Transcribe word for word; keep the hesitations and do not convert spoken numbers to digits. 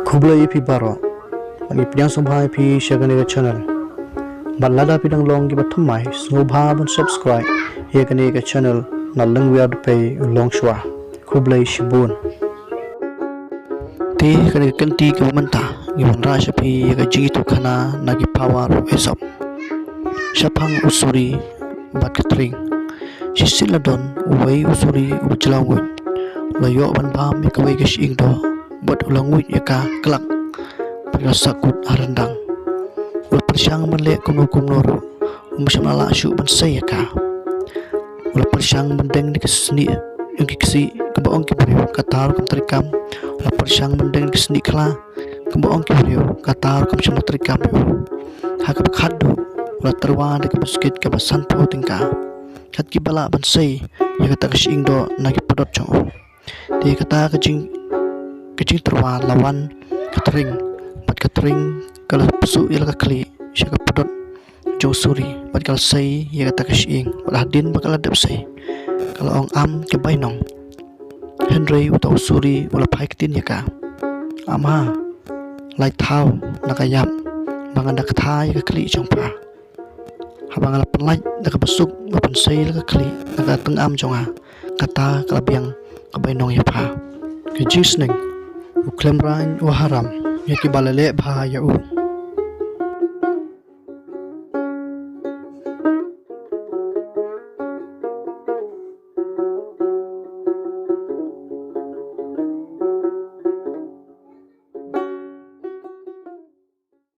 Khublei ïa phi baroh. Ngi pdiang sngewbha ïa phi sha kane ka channel. Bad lada phi dang long kiba thymmai, sngewbha ban subscribe ïa kane ka channel na Lyngwiar Dpei u Longshuwa. Khublei shibun. Te kane ka kynti kaba mynta ngi wanrah sha phi ïa ka jingïathuhkhana na ki power of Aesop. Shaphang u suri bad ka tring. Shisien la don uwei u suri uba jylliew nguid. U la ïoh ban bam ïa kawei ka shyieng doh bad u la nguid ïa ka klak bad ka la sahkut ha ryndang. U la pyrshang ban leh kumno kumno ruh, um shym la lah shuh ban sei ïa ka. U la pyrshang ban deng da ka snieh ïa ki ksih, kaba ong ki briew kata ruh kam treikam. U la pyrshang ban deng da ka snieh khla, kaba ong ki briew kata ruh kam shym la treikam ïa u. Ha kaba khatduh u la tyrwa da ka biskit kaba sanphew tyngka. Kat kiba lah ban sei ïa kata ka shyieng doh na ki pdot jong u. Te kata ka jing, ka jingtyrwa la wan ka tring, bad ka tring ka la pynsuh ïa la ka khlieh sha ka pdot jong u suri, bad ka la sei ïa kata ka shyieng, bad hadien ba ka la dep sei, ka la ong, am ka bainong. Hynrei uta u suri u la phai ktien ïa ka, am ha, lai thaw na ka ïap ba ngan da kthah ïa ka khlieh jong pha. Haba nga la pynlait da kaba suk ban pynsei la ka khlieh na ka tyngam jong nga, kata ka la biang ka bainong ïa pha. Ka jingsneng, u khlem raiñ u haram ïa kiba la leh bha ïa u.